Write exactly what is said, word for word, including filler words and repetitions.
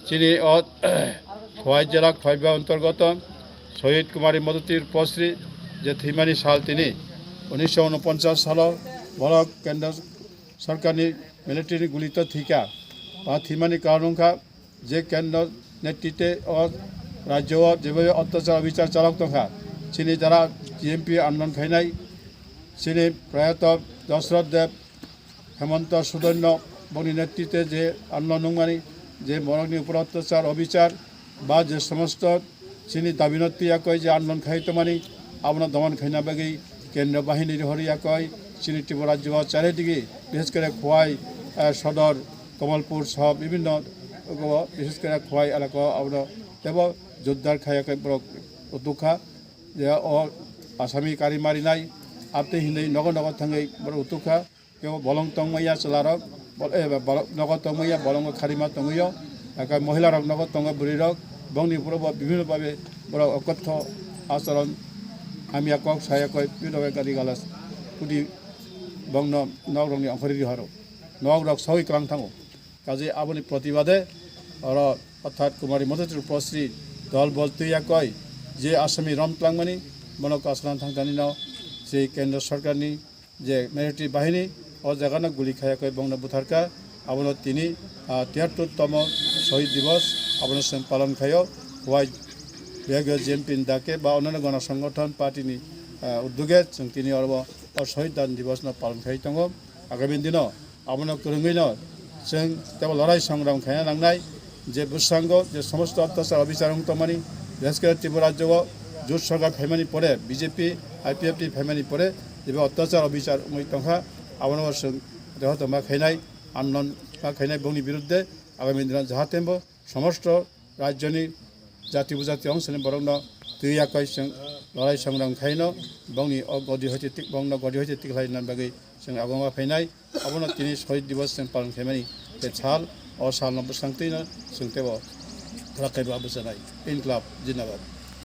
Chini o Khowai jela Khowai ba antorgoto Sohit Kumari Modhuti Rupasri je thwimani sal tini unisho unoponchas salo borok kendro sorkarni military ni gulito thwikha. Ba thwimani karon wngkha je kendro netrite o rajyo o jebhabe otyachar obichar chalok tongkha, chini jara T M P andolon khainai, chini prayato Dasrath Deb, Hemanta Sudhanno boni netrite je andolon nungmani, je borokni upor otyachar obichar ba je somosto chini dabino twi yakoi je andolon khai tongmani, abono domon khaina bagwi kendro bahini rihori yakoi chini Tripura rajyo o charidigi, bishes kore Khowai, eh, Sodor, Kamalpur soh bibhinno, bishes kore Khowai elaka o abono tebo jordar khai yakoi borok dukha je o Asami kari marinai, abtwi hinwi nogo nogo thangwi borok dukha. Kebo bolong tongmaya chwlarok, bol-, eh, bolong nogo tongmaya, bolongo kharima tongwio, aka mohilarok nogo tongo bwrwirok, bongni puro bo bibhinno babe borok okotho acharon hamya kok saya koi pino bai gari galas kudi bongno nokrokni ongkhorwi rihoro. Nokrok sawi kwlang thango. Kaje aboni protibade oro orthat Kumari Modhuti Rupasri dol bol twi yakoi je Asami rom twlangmani bono kaslan thangtani no je kendro sorkarni je military bahini o jagano guli khaya koi bongno butharkha, abono tini, ah, tiyattor tomo Shohid Divas, abono chwng palon khaio, Khowai biyagyo J M P ni dake ba onano gono songothon party ni, ah, uddoge chwng tini oro o Shohid Dan Divas no palon khai tongo. Agami dino abono kwrwngwi no chwng tebo lorai songram khaina nangnai. Je bwskango je somosto otyachar obichar wng tongmani, bises kore Tripura rajyo o jut sorkar phaimani pore, B J P, I P F T phaimani pore, jeba otyachar obichar wngwi tongkha, abono bo chwng jototo ma khainai, andolon ma khainai bongni birudde, agami dino jahate bo somosto rajyoni jati bujati ongsoni borokno twi yakoi chwng lorai songram khaino bongni o godi hoite tik, bongno godi hoite tiklai nani bagwi chwng agoma phainai. Abono tini Shohid Divas chwng palon khaimani je sal, o salno bwskango twino chwng tebo khwlak kaiba bwchanai. Inklab Jindabad.